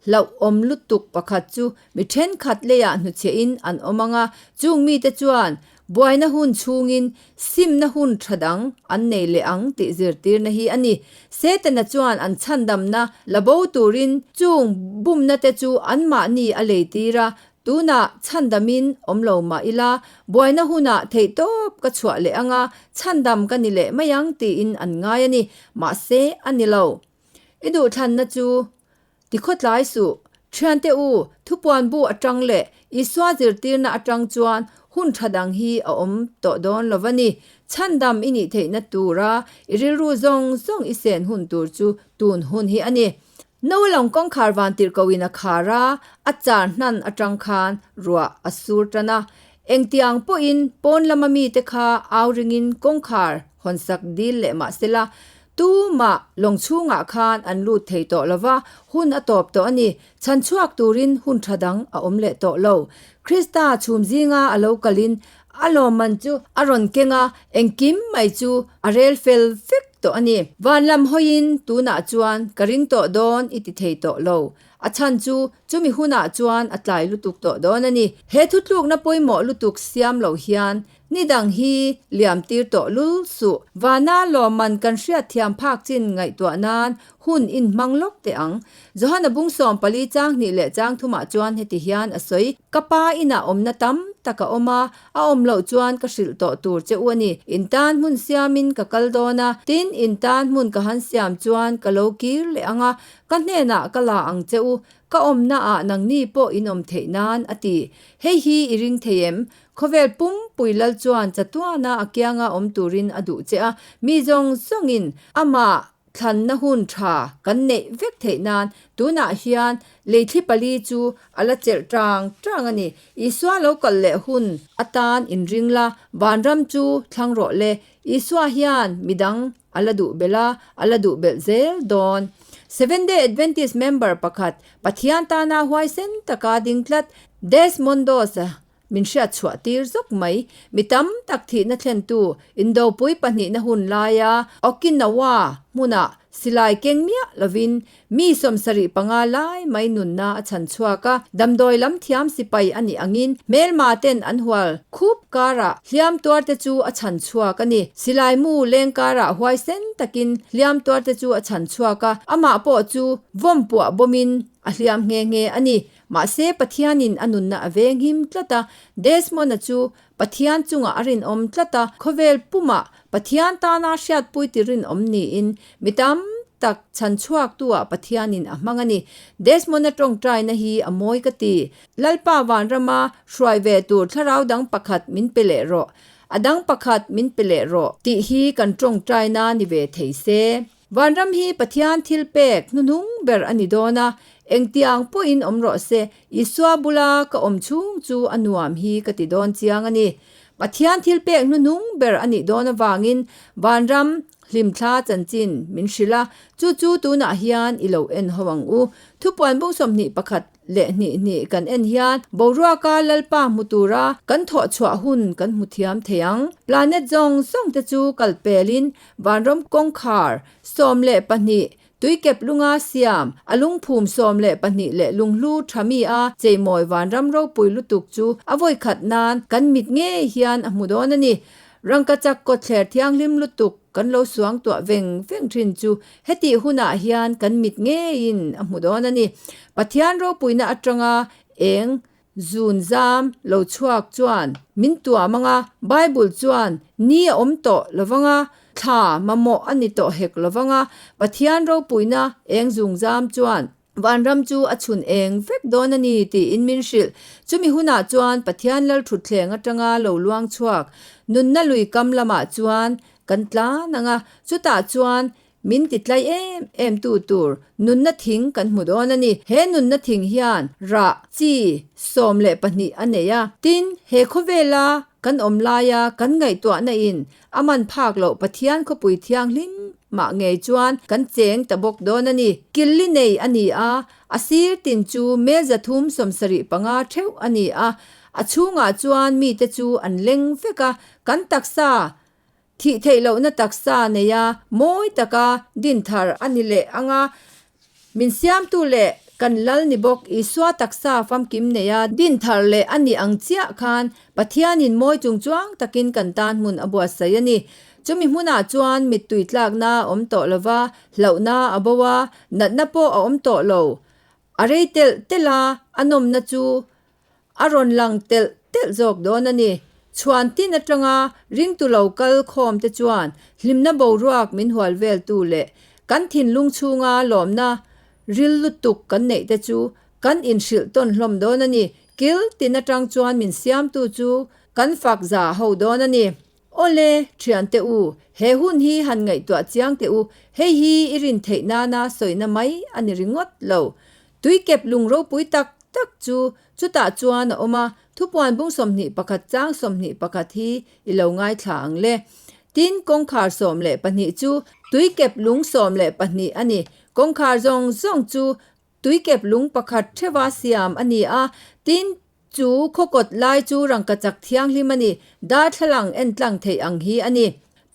hlauhawm lutuk pakhat chu mi thenkhat leiah hnuchhiahin an awm ang a, chung mite chuan buaina hun chhungin simna hun tha dang an nei leh ang tih zirtirna hi a ni. Setana chuan an chhandamna la bo turin chung bumna te chu anmahni a leitir a, Tunah chhandamin awm lo mah ila, buaina hunah theihtawp ka chhuah leh anga chhandam ka ni leh mai ang tiin an ngai a ni. Mahse, a ni lo. I duhthlanna chu tikhawtlai suh. Thiante u, thupuan bu atang leh Isua zirtirna atang chuan hun tha dang hi a awm tawh dawn lo va ni. Chhandam i nih theihna tura i rilru zawng zawng i sen hun tur chu tun hun hi a ni. No lawng kawngkhar vantirhkoh in a khar a, a char hnan atang khan ruah a sur tan a. Engtiang pawhin pawn lama mite kha au ringin kawngkhar hawnsak dil leh mah sela, tumah lawng chhungah khan an lut thei tawh lova, hun a tawp tawh a ni. Chhan chhuak turin hun tha dang a awm leh tawh lo. Krista chhum zinga a lo kalin A lawmman chu a rawn keng a, engkim mai chu a rel fel vek tawh a ni. Van lam hawiin tunah chuan ka ring tawh dawn i ti thei tawh lo. A chhan chu chumi hunah chuan a tlai lutuk tawh dawn a ni. He thutlukna pawimawh lutuk siam lo hian ni dang hi liam tir tawh lul suh. Vana lawmman kan hriatthiam phak chin ngaihtuah nan hun in hmang lawk teh ang. Johana bung 14 chang hnih leh chang thumah chuan heti hian a sawi, Ka pa inah awmna tam tak a awm a, a awm loh chuan ka hrilh tawh tur che u a ni. In tan hmun siamin ka kal dawn a, tin in tan hmun ka han siam chuan ka lo kir leh ang a, ka hnenah ka la ang che u, ka awmnaah nangni pawh in awm theih nan, a ti. Hei hi i ring thei em? Khawvel pumpui lal chuan chatuana a kianga awm turin a duh che a, mi zawng zawngin amah. thlanna hun tha kan neih vek theih nan tunah hian leithli pali chu a la chelh tang tang a ni. Isua lo kal leh hun atan inring la, vanram chu thlang rawh le. Isua hian midang a la duh belh a, a la duh belh zel dawn. Seventh-day Adventist member pakhat, Pathian tana huaisen taka ding tlat Desmond Doss-a min hriat chhuah tir zawk mai. Mi tam tak thihna thlentu Indopui pahnihna hun laia Okinawa hmunah silai keng miah lovin mi 75 lai mai nunna a chhan chhuak a. Damdawi lam thiam sipai a nih angin hmelma ten an hual khup karah hliam tuarte chu a chhan chhuak a ni. Silai mu leng karah huaisen takin hliam tuarte chu a chhan chhuak a, amah pawh chu vawm puah bawmin a hliam nghe nghe a ni. Mahse, Pathianin a nunna a venghim tlat a, Desmond-a chu Pathian chungah a rinawm tlat a, khawvel pumah Pathian tana hriatpui ti rinawm niin mi tam tak chhan chhuaktu-ah Pathianin a hmang a ni. Desmond-a tawngtaina hi a mawi ka ti. Lalpa vanrama hruai ve tur thlarau dang pakhat min pe leh rawh, a dang pakhat min pe leh rawh tih hi kan tawngtaina ni ve thei se. Vanram hi Pathian thil pek hnuhnung ber a ni dawn a, engtiang pawhin awm rawh se, Isua bula ka awm chhung chu a nuam hi ka ti dawn chiang a ni. Pathian thil pek hnuhnung ber a nih dawn avangin vanram hlimthla chanchin min hrilh a, chu chu tunah hian i lo en ho ang u. Thupuan bung 21 leh hnih hnih kan en hian boruaka Lalpa hmu tura kan thawh chhuah hun kan hmu thiam thei ang. Planet zawng zawng te chu kal pelin Vanram kawngkhar 12, tuikep lunga siam, a lungphum 12 leh lunghlu tha mi a cheimawi vanram ropui lutuk chu a vawikhat nan kan mit ngei hian a hmu dawn a ni. Rangkachak kawtthler thianghlim lutuk kan lo suang tuah veng veng thin chu hetih hunah hian kan mit ngeiin a hmu dawn a ni. Pathian ropuina atanga eng Zun zam lo chhuak chuan min tuam anga, Bible chuan ni a awm tawh lovanga, thla mamawh a ni tawh hek lovanga, Pathian ropuina eng zung zam chuan vanram chu a chhun eng vek dawn a ni tiin min hrilh. Chumi hunah chuan Pathian Lalthutthleng atanga lo luang chhuak nunna lui kam lamah chuan kan tlan anga, chutah chuan Min ti tlai em em tu tur nunna thing kan hmu dawn a ni. He nunna thing hian rah chi 12 a nei a. Tin, he khawvela kan awm laia kan ngaihtuahna in a man phak loh Pathian khawpui thianghlim mah ngei chuan kan cheng ta bawk dawn a ni. Killi nei a ni a, a sir tin chu mel 375 theuh a ni a. A chhungah chuan mite chu an leng vek a, kan taksa Thih theih lohna taksa neia mawi taka din thar a ni leh ang a, min siamtu leh kan lal ni bawk Isua taksa famkim neia din thar leh a nih ang chiah khan Pathianin mawi chungchuang takin kan tan hmun a buatsaih a ni. Chumi hmunah chuan mittui tlakna a awm tawh lova, hlauhna a bo a, natna pawh a awm tawh lo. A rei telh telh a, a nawmna chu A rawn lang telh telh zawk dawn a ni. Chhuan tin atanga ringtu lo kal khawm te chuan hlimna boruak min hual veltu leh kan thinlung chhunga lawmna ril lutuk kan neih te chu kan inhrilh tawn hlawm dawn a ni. Kil tin atang chuan min siamtu chu kan fak za ho dawn a ni. Awle, thiante u, he hun hi han ngaihtuah chiang teh u, hei hi i rin theih nana sawina mai a ni ringawt lo. Tuikep lung ropui tak tak chu chutah chuan a awm a, thupuan bung 21 chang 21 hi i lo ngaithla ang le. Tin, kawngkhar 12 chu tuikep lung 12 a ni. Kawngkhar zawng zawng chu tuikep lung pakhat theuha siam a ni a, tin, chu khawkawt lai chu rangkachak thianghlim a ni, darthlalang en tlang theih ang hi a ni.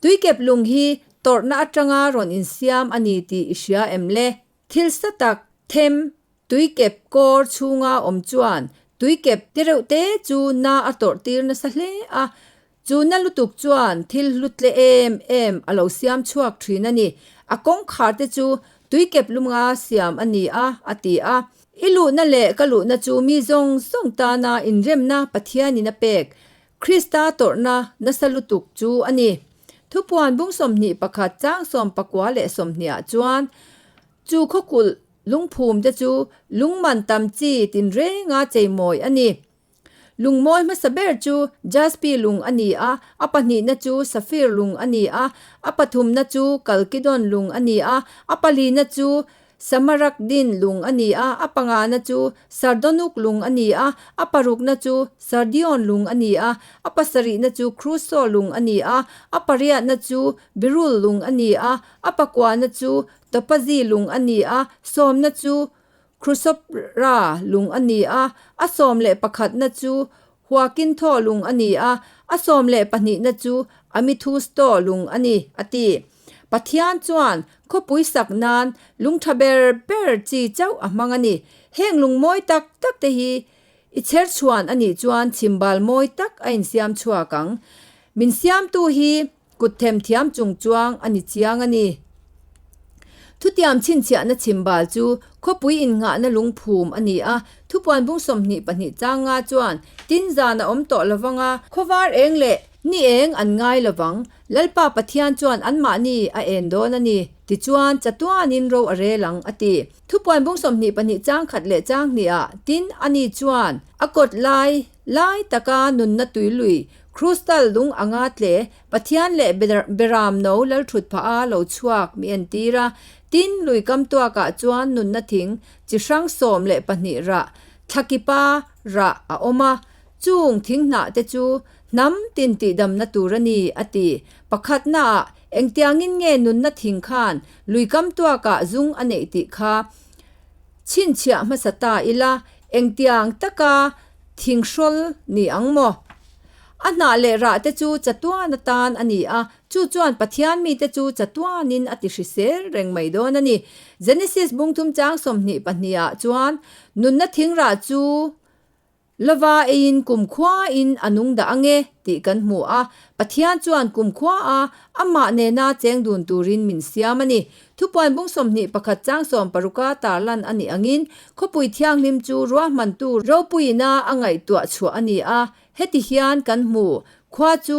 Tuikep lung hi tawrhna atanga rawn insiam a ni tih i hria em le? Thil sa tak them tuikep kawr chhunga awm chuan tuikep te reuh te chu na a tawrh tir nasa hle a, chu na lutuk chuan thil hlu tle em em a lo siam chhuak thin a ni. A kawngkhar te chu tuikep lunga siam a ni a, a ti a. I luhna leh ka luhna chu mi zawng zawng tana inremna Pathianin a pek Krista tawrhna nasa lutuk chu a ni. Thupuan bung 21 chang 19 leh 20 ah chuan chu khawkulh lungphum te chu lungman tam chi tinrenga cheimawi a ni. Lungmawi hmasa ber chu jaspi lung a ni a, a pahnihna chu safir lung a ni a, a pathumna chu kalkidon lung a ni a, a palina chu samarakdin lung a ni a, a pangana chu sardonuk lung a ni a, a parukna chu sardion lung a ni a, a pasarihna chu kruso lung a ni a, a pariatna chu birul lung a ni a, a pakuana chu topazi lung a ni a, sawmna chu Krusopra lung a ni a, a 11na chu Huakintho lung a ni a, a 12na chu Amithusto lung a ni, a ti. Pathian chuan khawpui sak nan lung tha ber ber chi chauh a hmang a ni. Heng lung mawi tak tak te hi i chher chhuan a nih chuan chhimbal mawi tak a insiam chhuak ang. Min siamtu hi Kut themthiam chung chuang a ni chiang a ni. Thutiam chhinchhiahna chhimbal chu khawpui innghahna lungphum a ni a, thupuan bung 22 chang nga chuan tin zan a awm tawh lovang a, khawvar eng leh ni eng an ngai lovang, Lalpa Pathian chuan anmahni a en dawn a ni, tichuan chatuanin ro a rel ang a ti. Thupuan bung 22 chang khat leh chang hnihah tin ani chuan a kawt lai lai taka nunna tuilui Krustal lung anga tle Pathian leh Beram no lalthut phah a lo chhuak mi entir a, tin lui kam tuakah chuan nunna thing chi hrang 12 rah thlakipa rah a awm a, chung thing hnah te chu hnam tin tihdamna tur a ni a ti. Pakhatnaah engtiangin nge nunna thing khan lui kam tuakah zung a neih tih kha chhinchhiah hmasa ta ila engtiang taka Thinghrol ni ang maw? A hnah leh rah te chu chatuan atan a ni a, chu chuan Pathian mite chu chatuanin a ti hrisel reng mai dawn a ni. Genesis bungthum chang 22 ah chuan nunna thingrah chu lova eiin kumkhuain a nung dah ange tih kan hmu a, Pathian chuan kumkhua a amah nena cheng dun turin min siam a ni. Thupuan bung 21 chang 60 a tarlan a nih angin khawpui thianghlim chu ruahmantu ropuiina a ngaihtuah chhuah a ni a, heti hian kan hmu. Khua chu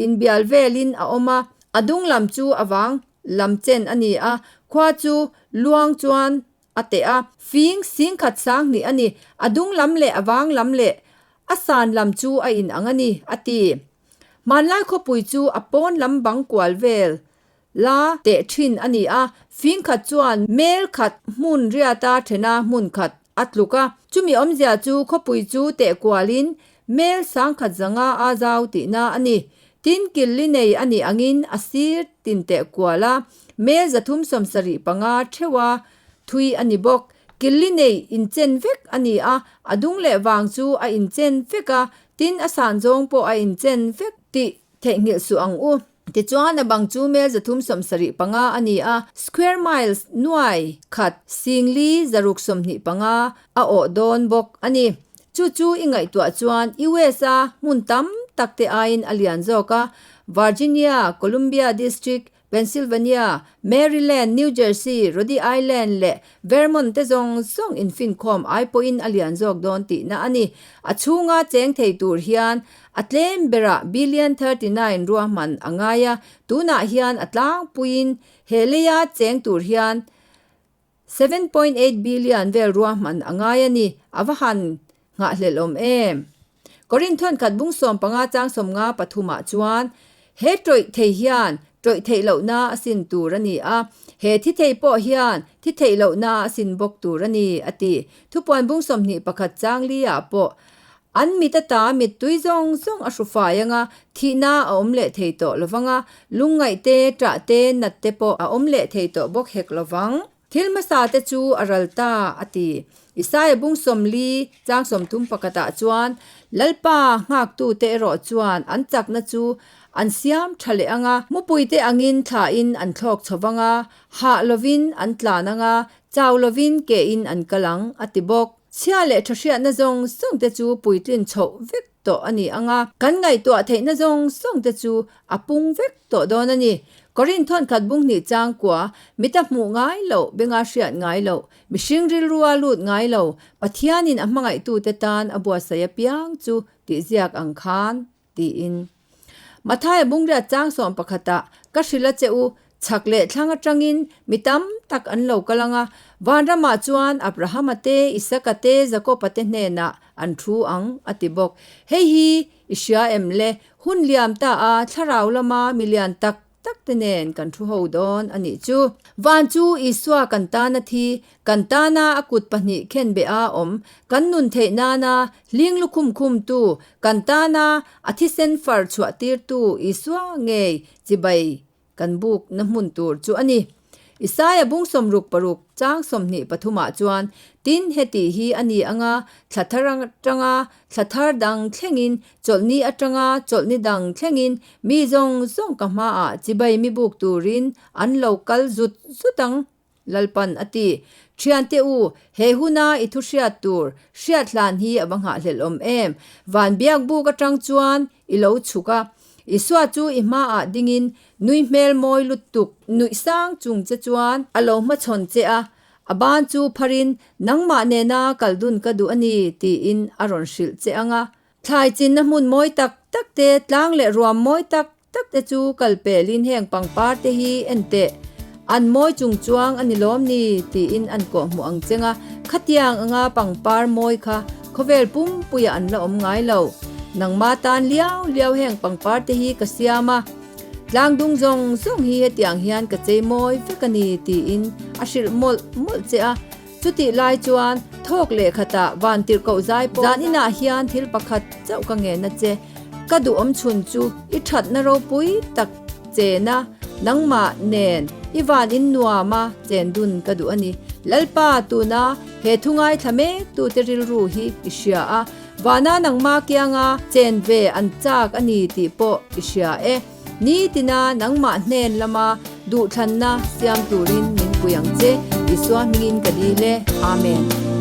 inbial velin a awm a, a dung lam chu a vang lam chen a ni a, khua chu luang chuan a teh a, fing singkhat sang hnih a ni, a dung lam leh a vang lam leh a san lam chu a inang a ni, a ti. Hmanlai khawpui chu a pawn lam bang kual vel la teh thin a ni a, fing khat chuan mel khat hmun riata thena hmun khat a tluk a, chumi awmzia chu khawpui chu teh kualin mel sangkhat zanga a zau tihna a ni. Tin kil li nei a nih angin a sir tin teh kual a, mel 375 theuha thui a ni bawk. Kil li nei inchen vek a ni a, a dung leh vang chu a inchen vek a, tin a san zawng pawh a inchen vek tih theihnghilh suh ang u. Tichuan a bang chu mel 375 a ni a, square miles nuai khat singli 625 a awh dawn bawk a ni. Chu chu i ngaihtuah chuan US a hmun tam tak te aiin a lian zawk a, Virginia, Columbia District, Pennsylvania, Maryland, New Jersey, Rhode Island leh Vermont te zawng zawng infinkhawm ai pawhin a lian zawk dawn tihna a ni. A chhunga cheng thei tur hian a tlem berah billion 39 ruahman a ngai a, tunah hian a tlangpuiin he leia cheng tur hian 7.8 billion vel ruahman a ngai a ni. A va han nghahhlelh awm em? Korinth khat bung 15 chang 53 ah chuan he tawih thei hian tawih theih lohna a sin tur a ni a, he thi thei pawh hian thi theih lohna a sin bawk tur a ni, a ti. Thupuan bung 21 chang li ah pawh an mit ata mittui zawng zawng a hru fai anga thihna a awm leh thei tawh lovang a, lungngaih te, ṭah te, nat te pawh a awm leh thei tawh bawk hek lovang. Thil hmasa te chu a ral ta, a ti. Isaia bung 40 chang 31 ah chuan Lalpa nghaktute erawh chuan an chakna chu an siam tha leh anga, mupuite angin thlain an thlawk chho vang a, hah lovin an tlan anga, chau lovin kein an kal ang, a ti bawk. Chhia leh tha hriatna zawng zawng te chu puitlin chhoh vek tawh a ni anga, kan ngaihtuah theihna zawng zawng te chu a pung vek tawh dawn a ni. Korinth khat bung hnih chang kua, mita hmuh ngai loh, benga hriat ngai loh, mihring rilrua lut ngai lo, Pathianin a hmangaihtute tan a buatsaih apiang chu tih ziak ang khan, tiin. Mathaia bungriat chang 11 ah, Ka hrilh a che u, chhak leh thlang atangin mi tam tak an lo kal ang a, vanramah chuan Abrahama te, Isaka te, Jakoba te hnenah an thu ang, a ti bawk. Hei hi i hria em le? Hun liam ta a thlarau lama milian tak tak te nen kan thu ho dawn a nih chu. Van chu Isua kan tana thi, kan tana a kut pahnih khenbeh a awm, kan nun theih nana hling lukhum khumtu, kan tana a thisen far chhuah tirtu Isua ngei chibai kan bukna hmun tur chu a ni. Isaia bung 66 chang 23 ah chuan, Tin, heti hi a ni anga thla thar atanga thla thar dang thlengin, chawlhni atanga chawlhni dang thlengin mi zawng zawng ka hmaah chibai mi buk turin an lo kal zut zut ang, Lalpan a ti. Thiante u, he huna i thu hriat tur hriat hlan hi a va nghahhlelh awm em? Van biak buk atang chuan i lo chhuk a, Isua chu i hmaah dingin nui hmel mawi lutuk nuih sang chung che chuan a lo hmachhawn che a, a ban chu pharin nangmah nena kal dun ka duh a ni tiin a rawn hrilh che ang a. Thlai chinna hmun mawi tak tak te, tlang leh ruam mawi tak tak te chu kal pelin heng pangpar te hi en teh, an mawi chung chuang a ni lawm ni tiin an kawhhmuh ang cheng a, khatiang anga pangpar mawi kha khawvel pumpuiah an la awm ngai lo. Nangma tan liau liau heng pangpar te hi ka siam a, tlang dung zawng zawng hi hetiang hian ka chei mawi vek a ni tiin a hrilh mawlh mawlh che a. Chutih lai chuan thawk leh khatah vantirhkoh zai pawh zan inah hian thil pakhat chauh ka ngen a che. Ka duhawm chhun chu i thatna ropui tak chena nangmah nen i van in nuam a chen dun ka duh a ni. Lalpa tuna he thu ngaithla mek tute rilru hi i hria a, vana nangmah kianga chen ve an chak a ni tih pawh i hria e. Nitina nangmah hnen lama duhthlanna siam turin min pui ang che, Isua hmingin ka dil e. Amen.